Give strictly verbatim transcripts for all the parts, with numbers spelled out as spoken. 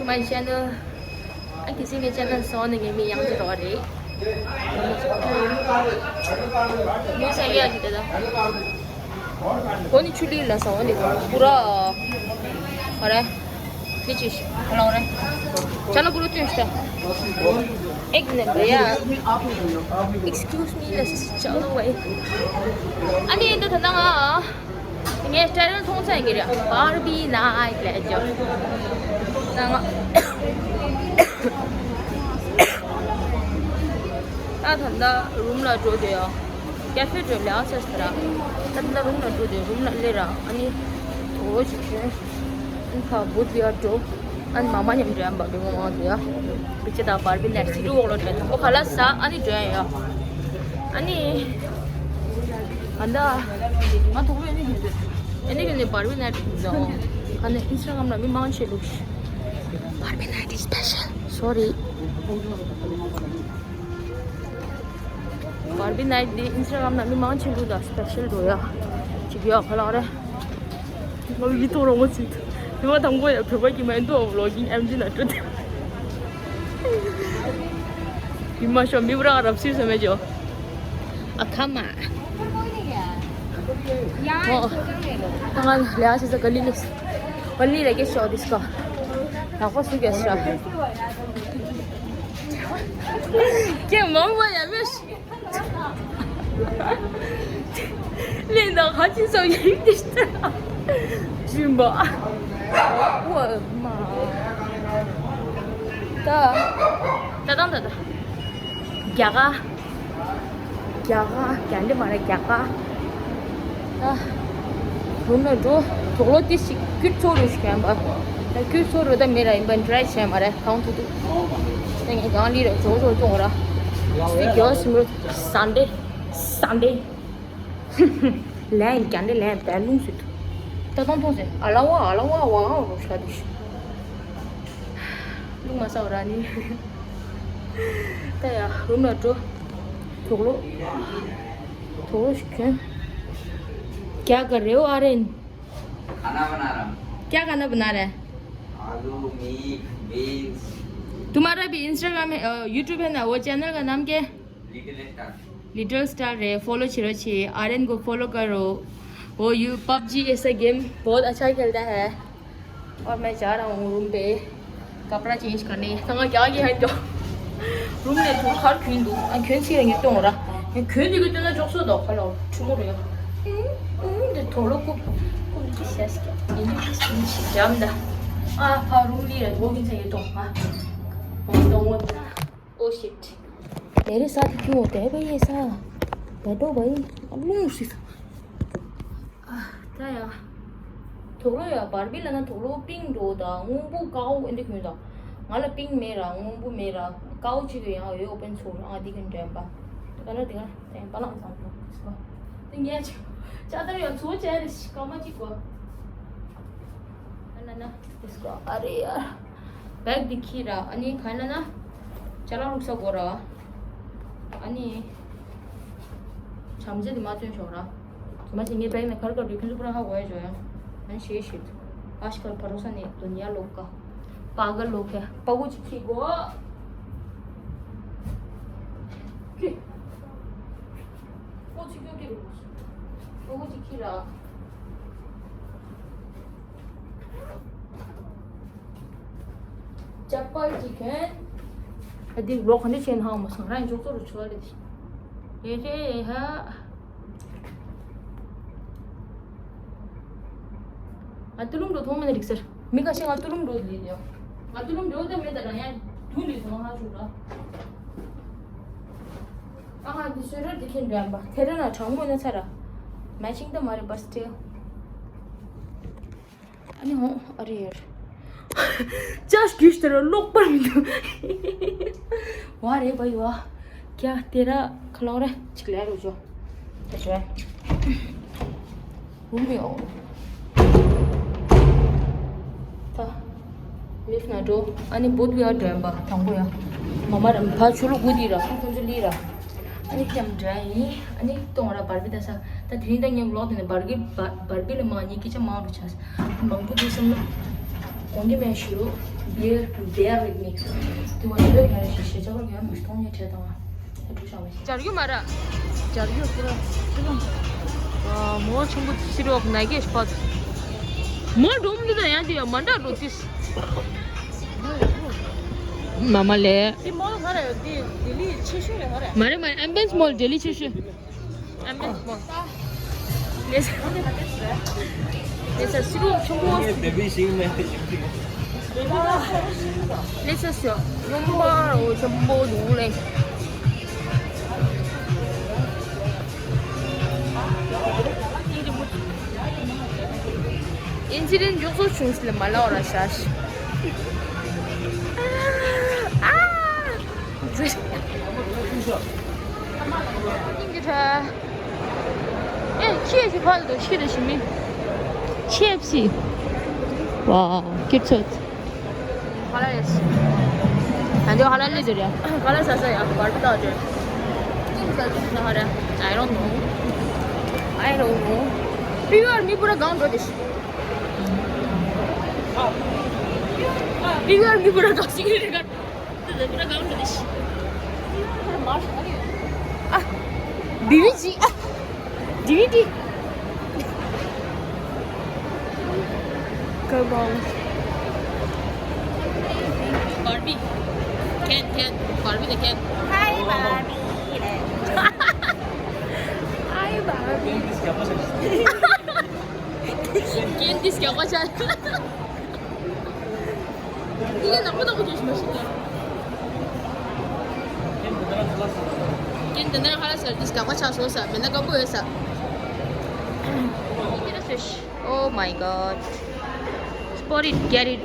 My channel. ཨ་ཀི་སི་ངའི་ཆེ་ནལ་སོང་ནས་ངའི་མི་ཡང་ཅི་རོགས་རེད། མི་ས་ཡ་ཅི་དེ་ད། ཁོ་ནི་ཆུ་ལི་ལ་སོང་ནས་པུ་ར། ཨ་རེ། ཁྱི་ཅིག་ཁ་ལོ་རེ། ཅ་ན་པུ་ར་ཏུན་ཤ། ཨེག་ནེ་ཡ། Excuse me, let's just ཅ་ལོ་ཝེ། ཨ་ནི་འདི་ད་ནང་ང་། ངས་ཊའི་ཊལ་མཐོང་ཚད་ཀྱི་རེད། Barbie Night ལས་ཅོ། ད་ང་། ད་ད་ལྟ་རུམ་ལ་འགྲོ་དུས་ཡ། ཀེ་ཧྥེ་འགྲོ་ལས་ཨ་སེ་སི་ར། ད་ད་ལྟ་རུམ་ལ་འགྲོ་དུས་རུམ་ལ་སླེབས་ར། ཨ་ནི། དོ་ཅིག་ཤོད། ཨ་ནི་ཕ་བུ་དེ་ཡ་འགྲོ། ཨ་ནི་མ་མ་མཉམ་འགྲོ་ཡ་འབའ་བི་མ་མ་དེ་ཡ། བི་ཅི་ད་Barbie Night སི་ཊི་འོག་ལ་འགྲོ་ཡ། དང་པོ་ཁ་ལག་ཟ། ཨ་ནི་འགྲོ་ཡ་ཡ། ཨ་ནི། ཨ་ད། ང་དོག་པོ་ཨ་ནི་ཧེ་ཟེར། ཨ་ནི་གི་ནི་Barbie Night འགྲོ། ཨ་ནི་Instagram ལ་མི་མང་ཆེ་ལུགས། Barbie Night is special. Sorry. Barbie Night འདི་Instagram ནང་མི་མང་ཆེ་ལུགས་ལ་སི་པེ་ཤལ་འགྲོ་ཡ། ཅིག་ཡ་ཁ་ལག་རེད། ང་ཡི་ཐོག་རོང་བ་ཚིག་མི་མ་དང་གོ་ཡ་བོད་པ་གི་མ་ཡིན་ཏོ་ཝི་ལོག་གིང་ཨེམ་ཇི་ན་སྤྲོད་དེ། མི་མ་ཤོ་མི་བུ་ར་རབ་སིར་སེ་མེ་ཇོ། ཨ་ཁ་མ། ཨོ། ང་ལ་ཡ་སི་ས་ག་ལི་ལི། ག་ལི་ར་གེ་ཤོ་དིས་ཀ། ལག་པ་སུ་གེ་ཤ། ཀྱེ་མང་བ་ཡ་མེ་ཤ། ལེན་ད་ཧ་ཅི་སོ་ཡིན་ཏེ་ཤ། ཇུམ་པ། ཝ་མ། ད། ད་དང་ད་ད། རྒྱ་གར། རྒྱ་གར། རྒྱ་འདི་མ་རེད་རྒྱ་གར། ད། རུམ་ལ་འགྲོ། དོག་ལོ་ཏི་ཞིག་ཁྱུད་ཚོ་རུ་ཞིག་ཡིན་པ། ད་ཁྱུད་ཚོ་རུ་ད་མེད་ར་ཡིན་པ་འདྲ་བྱས་མ་རེད་གང་ཐུག་ཐུག་ད་ངས་གང་ལི་ར་ཚོ་ཚོ་སྐྱོང་ར། སི་གྱོ་སི་མུ་སན་ཌེ། སན་ཌེ། ལན་རྒྱ་འདི་ལན་བས་རླུང་སུད། ད་དང་ཐོང་ཟེར་ཨ་ལ་བ་ཨ་ལ་བ་བ་ཨ་རོ་ཤ་དི་ཤི། རླུང་མ་ས་ར་ནི། ད་ཡ་རུམ་ལ་འགྲོ། དོག་ལོ། དོག་ལོ་ཞིག་གྱོན། क्या कर रहे हो आर्यन? खाना बना रहा हूँ। क्या खाना बना रहा है? आलू, मीट, बीन्स। तुम्हारा भी इंस्टाग्राम है, अ, यूट्यूब है ना, वो चैनल का नाम क्या है? Little star. लिटिल स्टार है, फॉलो छिरो छी, आर्यन को फॉलो करो। वो यू पबजी ऐसा गेम बहुत अच्छा खेलता है। और मैं जा रहा हूँ रूम पे कपड़ा चेंज करने। संगा क्या गया है जो रूम में थोड़ा हर क्यों दू, आ क्यों सी रंगे तो रहा। मैं क्यों दिखे तो ना जोक सो दो खलो। छुमो रे। हम्म, हम्म, दे थोड़ा को को की सेस क्या? ये भी किस किन सी जाम दा। आ, हा रूम ली रे, वो भी चाहिए तो। हाँ। वो तो वो। Oh shit. मेरे साथ क्यों होता है भाई ऐसा? बैठो भाई। अब नहीं उसी सा। ད་ཡ། དོག་ལོ་ཡ་བར་པི་ལ་ན་དོག་ལོ་པིང་འགྲོ་དང་སྔོན་པོ་ཀའོ་ཨེ་འདི་གོན་དང་། ང་ལ་པིང་མེད་ར་སྔོན་པོ་མེད་ར་ཀའོ་ཅིག་ཡང་ཡོད་ཨོ་པན་ཚོར་ཨ་འདི་གོན་དྲན་པ། ད་ག་ན་དེ་ག་དེ་པ་ལང་ཚང་དུ་སོ། དེ་ངས་ཅི་ཅ་ད་ཡ་ཚོ་ཅ་རེ་ཤི་ཀ་མ་ཅིག་གོ། ན་ན་ན་དེ་སྐོ་ཨ་རེ་ཡ། བེག་འདི་ཁྱི་ར་ཨ་ནི་ག་ན་ན། ཅ་ལག་བླུགས་ས་དགོས་ར། ཨ་ནི། བྱམས་བརྩེ་འདི་མ་བཏོན་ཤོག་ར། མ་གཞི་ངའི་བེག་ནས་ག་རེ་ག་རེ་ཁྱོད་ཚོ་པུ་ར་ཧ་གོ་ཡ་འཇོག་ཡ། ཨ་ནི་ཤེས་ཤེས། ཨ་ཤི་ཀ་ཕ་རོ་ས་ནས་དུ་ཉ་ལོ་ཀ། པ་ག་ལོ་ཀ། པ་གོ་ཅིག་ཁྱི་གོ། ཁྱི། ཀོ་ཅིག་ཀྱོ་ཀྱི་རུ། པ་གོ་ཅིག་ཁྱི་ར། ཅག་པར་གྱི་གན། ཨ་འདི་ལོག་ག་འདྲ་བྱས་ན་ཧང་མ་སོང་རང་ཡང་འཇོག་ཚོ་རུ་ཆུ་བ་ལེ། ཧེ་ཧེ་ཧ། ང་ཏུ་ལུམ་འགྲོ་མཐོང་མེད་ན་འགྲིག་ཟེར། མི་ཁ་ཤས་ང་ཏུ་ལུམ་འགྲོ་ལེ་ཡོད། ང་ཏུ་ལུམ་འགྲོ་དེ་མེད་ད་རང་ཡང་དུ་ལེ་སོང་ཧ་ཆུ་ར། ཨ་ང་འདི་སོས་ར་འདི་ཁྱེད་འགྲོ་ཡང་པ་ཐེ་ར་ན་གྲང་མོ་ན་ཚ་ར། མེ་ཆིང་ད་མ་རེད་but still། ཨ་ནི་ཧོ་ཨ་རེ་ཡར། ཅག་གིས་དེ་ར་ལོག་པར་མི་འདུག་ཝ་རེ་བའི་ཝ། ཀྱ་དེ་ར་ཁ་ལོ་རེ་ཅིག་ལེ་རུ་ཇོ། དེ་ཇོ། བུམ་པའི་འོ། ད། ལིབ་ན་འགྲོ། ཨ་ནི་བུད་བི་ཨ་འགྲོ་ཡང་པ་དང་པོ་ཡ། མ་མ་ར་ཕ་ཆུ་ལུ་གུ་དི་ར་ཁོང་ཚོ་ལི་ར། ཨ་ནི་ཁྱམ་འདྲ་ཡིན། ཨ་ནི་གཏོང་ར་བར་པི་ད་ས། ད་དེ་རིང་ད་ངའི་ཝི་ལོག་དེ་ནས་བར་པི་བར་པི་ལ་མ་ཉིད་སྐད་ཆ་མང་རུ་ཆགས། མང་པོ་འདུག་བསམ་ན། ཡོང་གི་མེད་ཞུ། Bear, bear with me. དེ་བ་ཞུ་ཡ་ཞེས་ཞེས་བྱ་བར་ཡང་མི་གཏོང་ཉེ་བྲལ་དང་། ཨ་འགྲོ་བཞག་མ་ཞེས། སྦྱར་རྒྱུ་མ་ར། སྦྱར་རྒྱུ་པུ་ར་ཅི་ལོང་། ཨ་མོ་ཆུང་པོ་ཕྱི་རོགས་ན་གེ་སྤ། མོ་འགྲོ་མི་འདུག་ད་ཡང་དེ་ཡང་མ་འདྲ་འགྲོ་དུས། མ་མ་ལས། དེ་མོ་ལ་ག་ར་ཡོད་དེ་ལྡི་ལི་ཆེ་ཤོས་རེད་ག་ར། མ་རེད་མ་རེད། ཨེམ་བེན་སི་མོལ་ལྡི་ལི་ཆེ་ཤོས། ཨ་མེ་མོ། ལེ་ས། ལེ་ས་སི་རུ་ཆུང་མོ། དེ་བི་ཤིང་མེ། ལེ་ས་སི་ཡོང་པ་རོ་ཆུང་མོ་ལུ་ལེ། ཨིན་ཇི་རིན་མགྱོགས་སོ་བྱུང་སི་ལེ་མ་ལ་འོ་ར་ཤ་ཤ། ཨ། སྙིང་རྗེ་ཁྲ། ཨེ་ཁྱི་ཞིག་ཕར་ལ་འདུག་ཁྱི་རེ་ཞིག་མིན། ཁྱི་ཨེབ་སི། ཝའོ་ཁྱི་ཚོད། ཧ་ལ་ཡེ་སི། ཨ་འདི་ཧ་ལ་ལེ་ཟེར་ཡ། ཧ་ལ་ས་ས་ཡ་བར་ད་ཅེ། ཁྱི་ས་ས་ཧ་ར། I don't know. I don't know. པི་ཝར་མི་པུ་ར་གང་འགྲོ་དེ་ཤི། པི་ཝར་མི་པུ་ར་གང་ཞིག་རེ་ག། ཨ། ཌི་ཝི་ཌི། ཨ། ཌི་ཝི་ཌི། Come on. Barbie. Ken, Ken. Barbie the Ken. Hi, Barbie. Hi, Barbie. Ken this क्या बचा? དེ་ནག་པོ་ནག་པོ་བྱོས་ཤིག་མ་ཤི་ཀ། ཀན་དེ་འདྲ་ཧ་ལ་སར་དེ་སྐམ་པ་ཆགས་སོང་ས་མེད་ན་སྐམ་པོ་ཡོད་ས། Oh my god. Spot it, get it.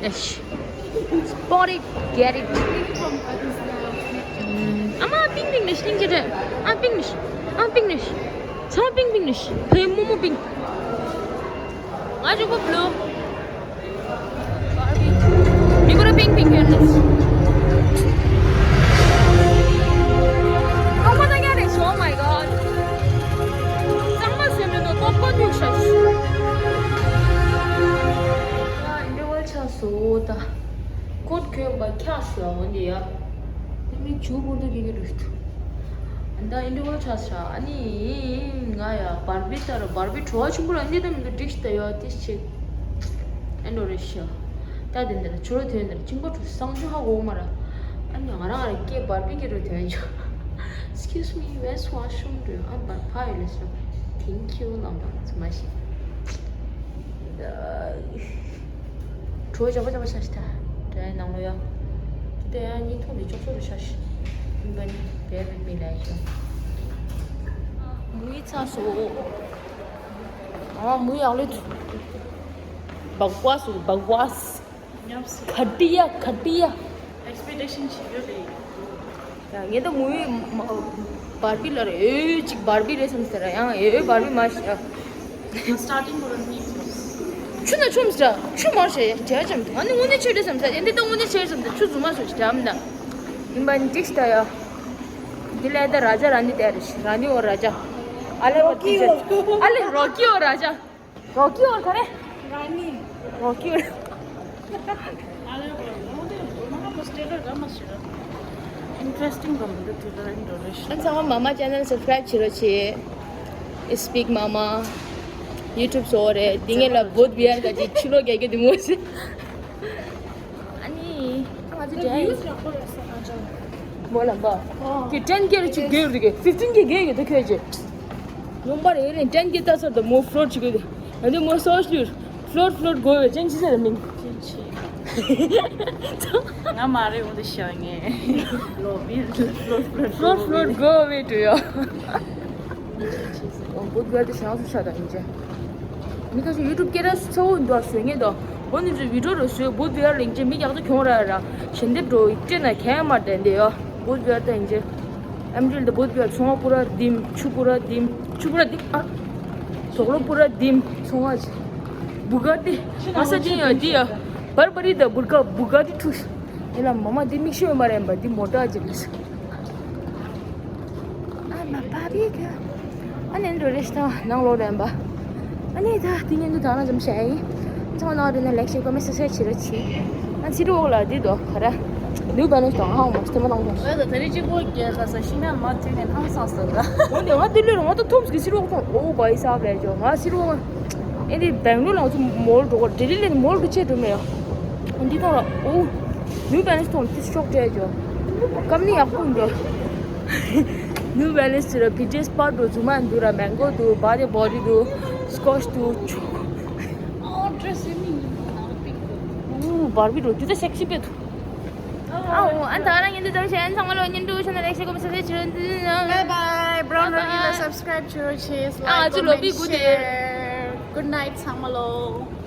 Spot it, get it. ཨ་མ་པིང་པིང་ནི་ཤིང་གི་རེད། ཨ་པིང་ནི་ཤི། ཨ་པིང་ནི་ཤི། ཚང་མ་པིང་པིང་ནི་ཤི། ཕ་ཡུལ་མོག་མོག་པིང་། ང་ཅུ་པོ་བླུ། མི་ཁོ་ར་པིང་པིང་ཡོད་ནི། ཨ་མ་ད་ཉ་རེ་ཤི། Oh my god. གཙང་མ་ཟོས་མེད་དོ་པོབ་ཀོར་ཉུག་ཤ་ཤི། ཡ་ཨིན་ཊར་ཝལ་ཆགས་སོང་ད། ཀོཊ་གྱོན་པ་འཁྱགས་སོང་འོན་ཏེ་ཡ། དེ་མིན་ཇུ་བོར་དུ་གི་གི་རུ། ད་ཨིན་ཊར་ཝལ་ཆགས་ཤག་ཨ་ནི་ང་ཡ་བར་བི་ལྟར་བར་བི་བྲོ་བ་ཆེན་པོ་ར་འདི་ལྟ་མི་འདུག་འགྲིག་ཤི་ད་ཡོ་དེ་ཆེ། ཨེ་འགྲོ་རེ་ཤི། ད་དེ་འདི་ལ་ཆུ་རོ་དོན་འདི་ལ་ཅིང་པོ་ཁྲུ་སང་ཆུ་ཧ་གོ་མ་ར། ཨ་ནི་ང་རང་ར་སྐད་བར་བི་གི་རུ་དོན་ཆོ། Excuse me, where's washroom? ཨ་བར་ཕ་ཡོད་ལ་ཤི། Thank you ལམ་དང་ཚུ་མ་ཤི། བྲོ་བ་ཅག་པ་ཅག་པ་ཤ་ཤི་ད། དྲའི་ནང་ལོ་ཡ། དེ་ཡང་སྙིང་ཐུང་དེ་ཅོག་ཅོག་རུ་ཤ་ཤི། ཨིན་པ་ནི་བེར་མི་ལ་ཤི། མུའི་ཚ་སོ། ཨ་མུའི་ཡག་ལོས། བག་བ་སུ་བག་བ་སི། ཉམས་སུ། ཁ་ཏི་ཡ་ཁ་ཏི་ཡ། Expectation ཞིག་ཡོད་རེད། ཡ་ངས་ད་མུའི་བར་བི་ལ་རེ་ཨོའི་ཅིག་བར་བི་རེད་བསམ་ཟེར་ཡང་ཨོའི་བར་བི་མ་ཤི། Starting ཆུ་ན་ཆུམ་སི་ཆུ་མར་ཤེས་བྱ་ཅམ་དུ་ཨ་ནི་དངོས་གནས་ཆེ་རེད་བསམ་ས་ཡིན་འདི་ལྟ་དངོས་གནས་ཆེ་རེད་བསམ་ས་ཆུ་རྫུན་མ་སོ་ཞིག་དམ་ད། ཡིན་པ་ནི་འགྲིག་ཤི་ད་ཡ། འདི་ལས་ད་ར་ཇ་ར་ནི་དེ་རེད་ཤི་ར་ནི་འོ་ར་ཇ། ཨ་ལེ་འོ་ཀི་འོ། ཨ་ལེ་རོ་ཀི་འོ་ར་ཇ། རོ་ཀི་འོ་ག་རེ། ར་ནི། རོ་ཀི་འོ། ཨ་ལེ་འོ་དེ་མ་ཧ་པོ་སི་ཊེ་ཊར་ག་མ་ཤི་ར། Interesting གམ་འདི་དུ་ད་ཡིན་འགྲོ་རེ་ཤི། ཨན་ཚང་མ་མ་མ་ཅེ་ནལ་སབ་སི་ཀ་རའིབ་བྱེད་རོགས་བྱེད། Speak Mama YouTube སོ་རེད། འདི་ངེད་ལ་བོད་བི་ཨར་ག་ཅིག་ཕྱི་ལོགས་རྒྱག་རྒྱུ་འདི་མོ་ཟེར། ཨ་ནི། ང་ཚོ་རྒྱ་ཡིན། མོ་ལམ་པ། ཀྱི་ཊེན་ཀེ་རུ་ཅིག་རྒྱག་རེད་ཀྱི་ཕིབ་ཊིན་ཀེ་རྒྱག་ཡོད་དོ་ཁྱོད་ཀྱི། ལུང་པ་རེ་རེ་ཊེན་ཀེ་ལྟ་ཚར་དུ་མོ་ཕློཊ་བྱེད་དགོས་དེ། ཨ་ནི་མོ་སོ་ཤི་ལུར་ཕློཊ་ཕློཊ་དགོས་བས་ཅན་ཅི་ཟེར་མིན། ཅན་ཅི། ང་མ་རེད་འོ་དེ་ཤ་ངས། ལོ་བི་ཕློཊ་ཕློཊ་ཕློཊ་ཕློཊ་དགོས་བས་འགྲོ་ཡོ། འོ་བོད་བར་དུ་ཞང་སུ་ཆ་དང་ཡིན་ཅེ། མི་ཁ་ཤས་ཡུ་ཊུབ་སྐད་གྲགས་སུ་ཚ་བོ་འདུག་བཟོས་ངེས་དོ། འོ་ནི་ཚོ་བི་ཌིའོ་རུ་བཟོས་བོད་བར་ལེན་ཅེ་མི་ཡག་ཏུ་གྱོང་ར་ར། ཞལ་འདེབས་འགྲོ་སྤྲད་ན་ཁྱད་མ་དྲན་དེ་ཡོ། བོད་བར་དུ་ཡིན་ཅེ། ཨམ་ཌིལ་དུ་བོད་བར་ཚོང་བ་པུ་ར་དིམ་ཆུ་པུ་ར་དིམ་ཆུ་པུ་ར་དིམ་ཨ། དོག་ལོ་པུ་ར་དིམ་ཚོང་བ་ཅེ། བུ་ག་ཏི། ཨ་ས་ཅི་ཡོ་འདི་ཡོ། བར་བ་རི་དང་བུར་ག་བུ་ག་ཏི་ཁྲུ། ཨེ་ལ་མ་མ་འདི་མིག་ཤོད་མ་རེད་པ་འདི་མོ་ཊ་ཅིག་རེད། ཨ་མ་པ་པི་ཀ་ཨ་ནེ་འགྲོ་རེ་ཤི་ད་ནང་ལོག་རན་པ། ཨ་ནེ་ད་དེ་ཉིན་དུ་ད་ན་ཙམ་བྱས་ཡིན། ཚང་མ་ནང་རེ་ན་ལེགས་ཤིག་ཀོ་མེ་སི་སེ་ཆི་ར་ཆི། ཨ་ཚི་རུ་ལ་འདི་དོ་ཁ་ར། ནུ་བ་ནུ་དང་ཧང་མ་སྟེ་མ་དང་དང་། ཨོ་ད་ད་རེ་གཅིག་པོ་རྒྱལ་ཁ་ས་ཤི་ན་མ་ཐུན་ནས་ཧང་སང་སོ་ད། འོ་ནི་ང་དེ་ལོས་ང་ད་ཐོམ་སི་གི་སི་རུ་ཐོང་། ཨོ་བ་ཡི་ས་བ་ལས་ཇོ་ང་སི་རུ། ཨེ་འདི་བེང་ལོར་ལ་ང་ཚོ་མོལ་འགྲོ་གོ། ལྡི་ལི་ལས་ནི་མོལ་གི་ཆེ་འགྲོ་མེ་ཡོ། འདི་ཐོང་ལ་ཨོ། ནུ་བ་ནུ་ཐོང་དེ་ཤོག་བྲལ་ཇོ། ཀམ་ནི་ཡག་པོ་འདུག་ནུ་བ་ནུ་སི་ར་བི་ཏི་ཨེས་པར་འགྲོ། རྫུན་མ་འདུག་ར། མེང་གོ་འདུག་བ་དེ་བོ་རི་འདུག་སི་ཀོ་ཆི་འདུག་ཨོ་ཌི་རེ་སི་ནི་ཨོ་བར་བི་འགྲོ་དེ་ད་སེག་སི་པེ་ཐུ། ཨོ་ཨ་ད་རང་ཉིན་དུ་ཙམ་ཞིག་ཨན་ཚང་མ་ལོ་ཉིན་དུ་ཤ་ན་ལེགས་ཤིག་ཀོ་མེ་སི་སེ་ཆི་ར་ཆི། Bye bye. Brown Bye bye. Rugby subscribe to your channel. ཨ་like, ཅི་ལོ་comment, བི་གུ་དེ། Share. Good night ཚང་མ་ལོ།